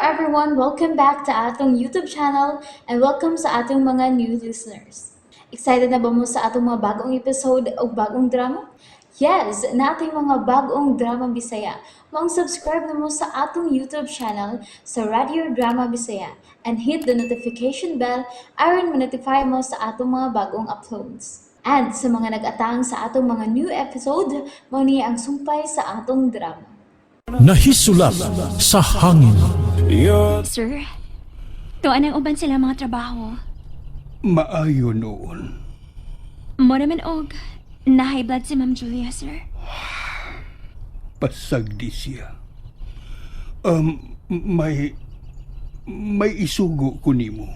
everyone! Welcome back to atong YouTube channel and welcome sa atong mga new listeners. Excited na ba mo sa atong mga bagong episode o bagong drama? Yes, naa tay mga bagong drama Bisaya. Maong subscribe na mo sa atong YouTube channel sa Radio Drama Bisaya and hit the notification bell aron ma-notify mo sa atong mga bagong uploads. And sa mga nag-atang sa atong mga new episode, mao ni ang sumpay sa atong drama. Nahisulat sa hangin. Sir, tuan ang uban sila mga trabaho. Maayo noon. Mo naman og na high blood si Ma'am Julia, sir. Pasagdi siya. May isugo ko nimo.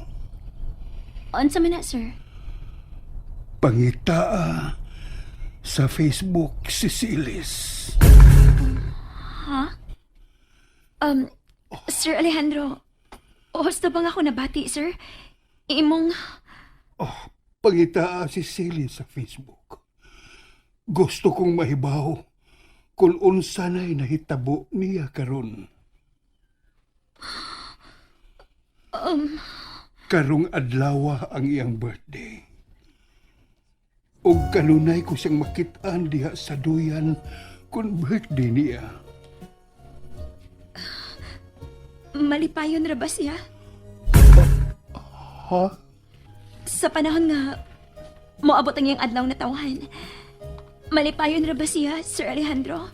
Unsa man na, sir? Pangitaa sa Facebook si Silis. Sir Alejandro, husto bang ako nabati, sir? Imong Pangitaa si Silis sa Facebook. Gusto kong mahibaw kung unsa na'y nahitabo niya karon. Karong adlaw ang iyang birthday. Ug kanunay ko siyang makit-an diha sa duyan kung birthday niya. Malipayon ra ba siya? Ha? Sa panahon nga moabot ang iyang adlaw na tawhan. Malipayon ra ba siya, Sir Alejandro?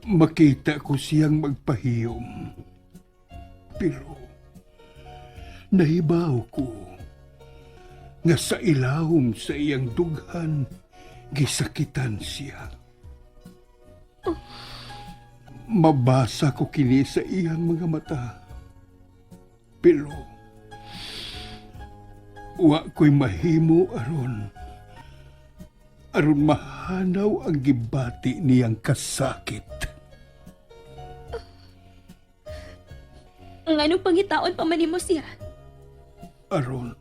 Makita ko siyang magpahiyom. Pero nahibaw ko nga sa ilawom sa iyang dughan gisakitan siya. Mabasa ko kini sa iyang mga mata. Pero wa ko'y mahimo aron mahanaw ang gibati niyang kasakit. Nganong pangitaon pa man nimo siya? Aron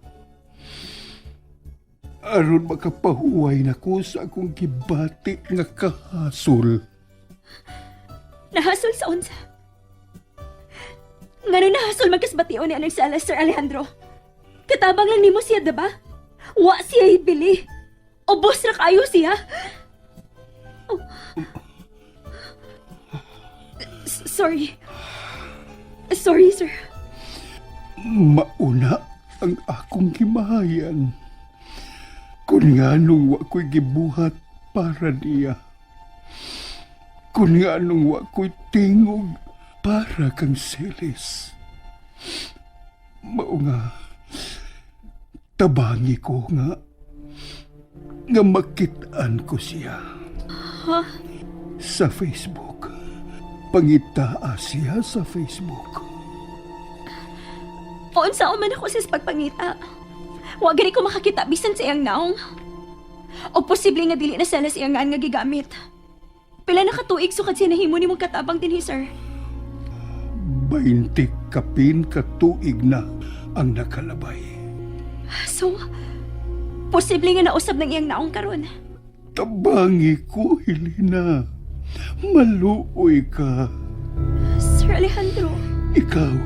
makapahuway na ko sa akong gibati nga kahasol. Nahasol sa unsa? Ngano nahasol man kas bation ni anang sala, Sir Alejandro? Katabang lang nimo siya, diba? Wa siya ibili. Ubos ra kayo siya. Oh. Sorry. Sorry, sir. Mauna ang akong gimahayan. Kung nganong wa ko'y gibuhat para niya. Kung nganong wa ko'y tingog para kang Celis. Mao nga, tabangi ko nga makit-an ko siya. Huh? Sa Facebook. Pangitaa siya sa Facebook. Unsa man ako sa pagpangita. Wa gani ko makakita bisan sa iyang naong. O posible nga dili na sala sa iyang ngan nga gigamit. Pila na katuig sukad siya nahimo nimong katabang dinhi, sir? 20 kapin katuig na ang nakalabay. So, posible nga nausab ng iyang naong karon. Tabangi ko, Helena. Maluoy ka. Sir Alejandro, Ikaw.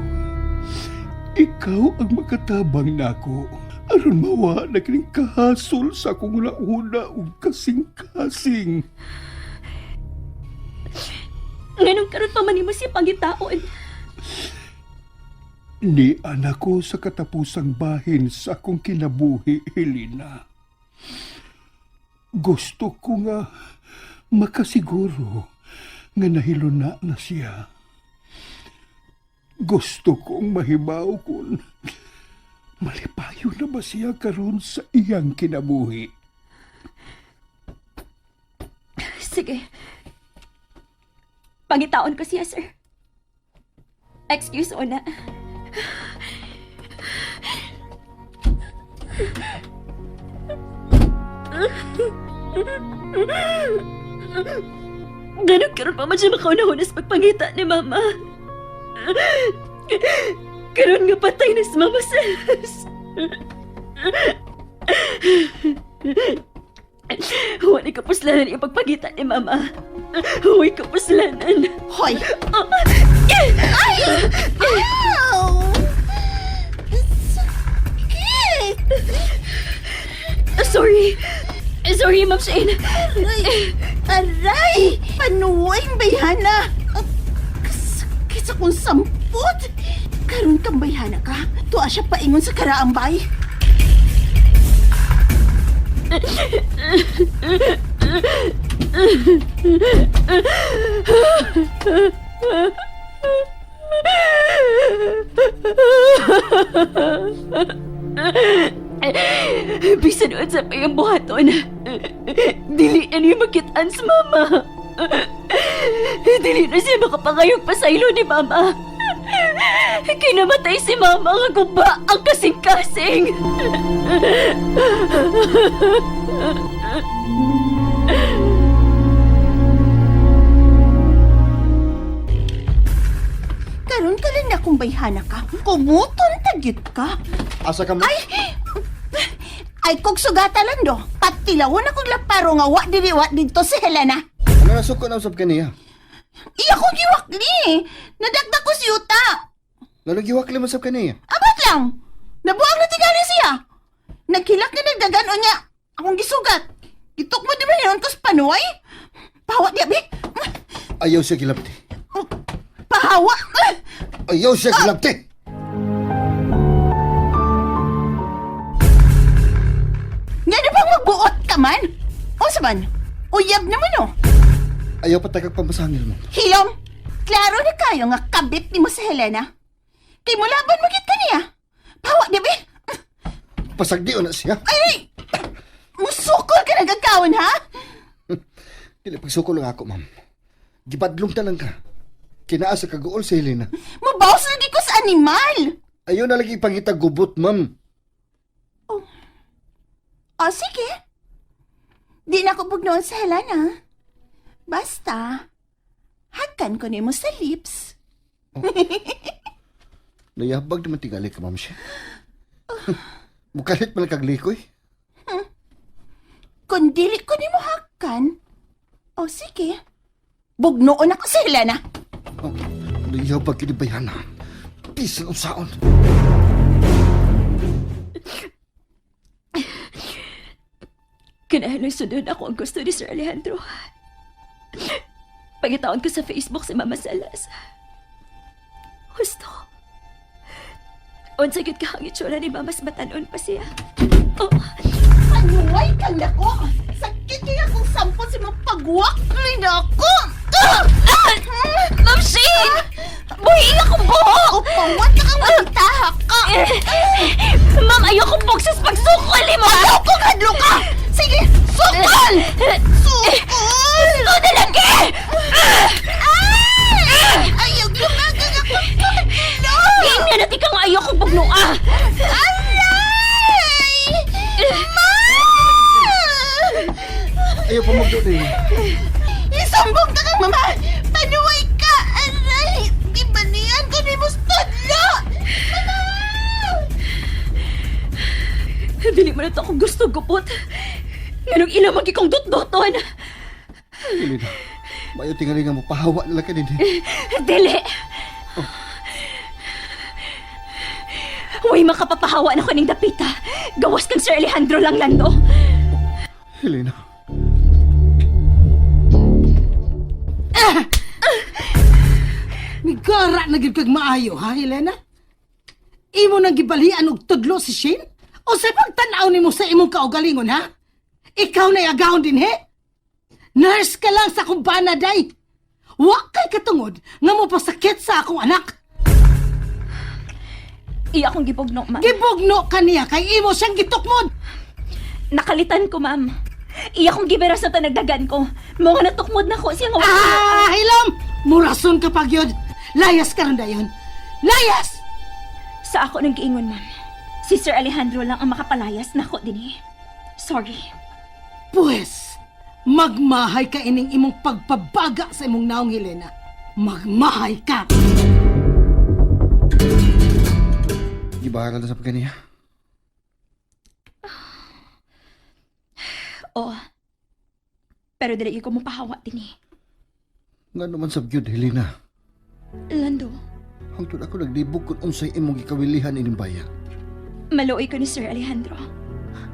Ikaw ang makatabang nako. Aron mawa na kining kahasol sa akong una ug kasing-kasing. Nganong karon pa man nimo siya pangitaon? Ni anak ko sa katapusang bahin sa akong kinabuhi, Helena. Gusto ko nga makasiguro nga nahiluna na siya. Gusto kong mahibaw kung malipayo na ba siya karon sa iyang kinabuhi. Sige. Pangitaon ko siya, sir. Excuse una. Nganong karon pa man siya makauna-una sa pagpangita ni Mama? Karon nga patay na si Mama Celes. Huwag ka puslanan yung pagpagita ni Mama. Huwag ka puslanan. Hoy! Ay! Ow! Sakit! Sorry. Sorry, Ma'am Shane. Aray! Aray! Panuway, bayhana! Ang Kasakit sa kong sampot! Karon kang bayhana ka, tuwa siya paingon sa karaang bay. Bisan unsa pa yung buhaton. Dili na niyo makitaan sa mama. Dili na siya makapangayog pasaylo ni mama. Kinamatay si mama nga guba ang kasing-kasing. Karon ka lang na kung bayhana ka, kumuton tagyot ka. Asa ka mo? Ay! Ay, kog sugata lang do. Patilawon akong laparo nga wa dili wa dito si Helena. Ano nasuko na usab kaniya? Iya kong giwakli. Nadagdag ko si Yuta. Nalagiwak lima usab kaniya. Abat lang. Nabuang na tingali siya. Nagkilak na nagdagan o niya. Akong gisugat. Gitok mo di ba yun kos panuay? Pahawa di abi. Ayaw siya gilabti. Pahawa. Ayaw siya gilabti. Nga na bang magbuot ka man? O sa man? Uyab naman oh. Ayaw patagag pamasangil mo. Hilom, klaro na kayo nga kabit ni mo sa Helena. Kay mulaban mo gid kaniya. Pahawa di abi. Pasagdi na siya. Ay, ay! Musukol ka nagagawon ha? Dili pagsuko lang ako, ma'am. Gibadlong ta lang ka. Kinaa sa kaguol si Helena. Mabawas lagi ko sa animal. Ayaw na lagi pangita gubot, ma'am. O, sige. Di na ako bugnoon sa Helena. Basta, hakan ko nimo sa lips. Nayabag naman tingali ka, ma'am siya. Mukalit man lang kag likoy. Kung dili ko nimo hakan, o sige. Bugnoon ako sa Helena. Oh, nayabag kini bayana. Bisan unsaon. Kinahanglan sunod ako ang gusto ni Sir Alejandro. Pagitaon ko sa Facebook si Mama Salas. Gusto. Unsa gyud ka ang itsura ni Mama sa batanon pa siya. Oh, Panuway kang nako! Sakit kaya kung sampot si mga pagwakli na ako! Ah! Ma'am Shane! Buhiin akong buhok! Upawat ka kang magitaha ka! Ma'am, ayoko boxes pagsukol mo! Ayaw ko kadlo ka! Sige, sukol! Sukol! Ito na lagi! Ay! Ayaw, lumagang ako kadlo! Game na natin kang ayoko bugnoa! Aray! Ma! Ayaw pa magdoon eh. Isumbong ka kang mama! Panuway ka! Aray! Gibanian ko ni Mustadlo! Mama! Dili mo na to akong gusto, gupot. Nganong ilang magikong dot-doton. Helena, mayo tingali nga mo pahawa na lang ka din. Dili! Huwag makapapahawa na ko ning dapita. Gawas kang Sir Alejandro lang, Lando. Helena. Migara na gyud kag maayo, ha, Helena? Imo nang gibalian og tudlo si Shane? O sa pagtan-aw nimo sa imong kaugalingon, ha? Ikaw na agahon din, he? Nurse ka lang sa akong bana, day. Wa kay katungod nga mo pasakit sa akong anak. Iya akong gibugno, ma'am. Gibugno ka niya kay imo siyang gitukmod. Nakalitan ko, ma'am. Iya akong gibera sa tanagdagan ko. Mga natukmod na ko siya nga. Ah, hilom! Murason ka pag yun. Layas ka ron dayon. Layas! Sa ako nang giingon, ma'am. Si Sir Alejandro lang ang makapalayas na ako din eh. Sorry. Pwes, magmahay ka ining imong pagpabaga sa imong naong Helena. Magmahay ka! Gibaharan na sa pagkaniya. Oo. Pero dili ko mopahawa dinhi. Nga naman sa gyud, Helena. Lando, Hangtod ako naglibog kung unsay imong gikawilihan ining baya. Maluoy ko ni Sir Alejandro.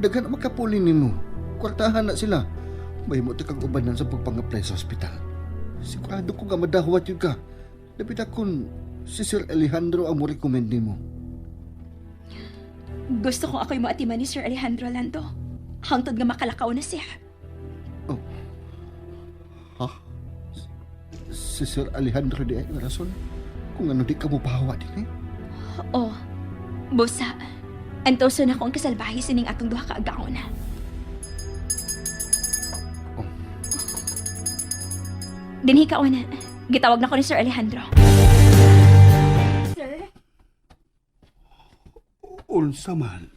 Daghan ang makapuli nimo. Kwartahan na sila. Mahimo ta kag ubanan sa pagpang-apply sa ospital. Sigurado ko nga madahwat yun ka. Dapit akon si Sir Alejandro ang mo-recommend nimo. Gusto kong ako'y moatiman ni Sir Alejandro, Lando. Hangtod nga makalakaw na siya. Ha? Si Sir Alejandro di ay rason kung ano di ka mo pahawa din eh. Oh, busa. Antoso na ko ang kasalbahe sining atong duha ka agaon. Oh. Dinhi ka una. Gitawag na ko ni Sir Alejandro. Sir? Unsa man.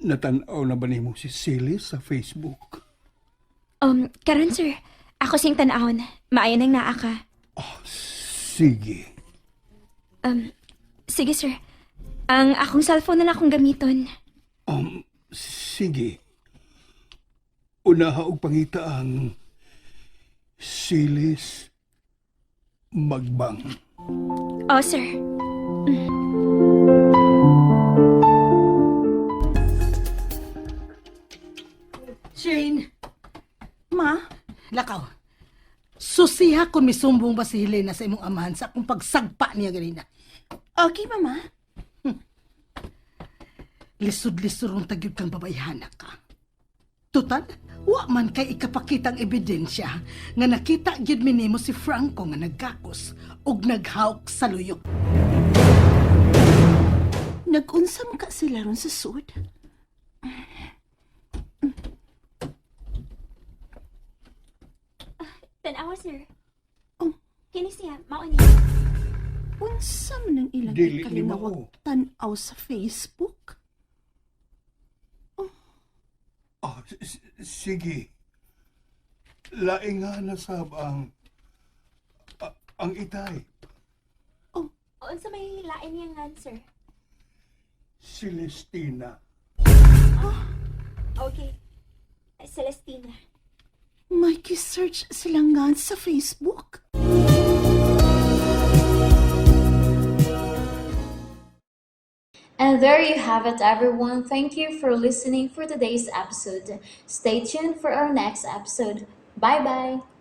Natanaw na ba nimo si Silly sa Facebook? Karon sir, ako sing tan-awon. Maayo nang naa ka. Sige. Sige sir. Ang akong cellphone na lang akong gamiton. Sige. Unaha og pangita ang Silis Magbang. Oh, sir. Shane, Ma, lakaw. Susiha kung misumbong ba si Helena sa imong amahan sa akong pagsagpa niya ganina. Okay, mama. Lisod-lisod rong tagyod kang babayhana ka. Tutal, wa man kay ikapakitang ebidensya nga nakita gyud minimo si Franco nga nagkakos ug naghawk sa luyok. Nag-unsa man ka sila ron sa sud? Tanawa, sir. Oh. Kini siya, mao ni. Unsa man ang ilang Dili ni ikalinawag mao. tan-aw sa Facebook? Ah, sige. Laing nga na sab ang itay. Unsa may lain niya nga, sir? Celestina. Okay. Celestina. May search sila nga sa Facebook? And there you have it, everyone. Thank you for listening for today's episode. Stay tuned for our next episode. Bye bye.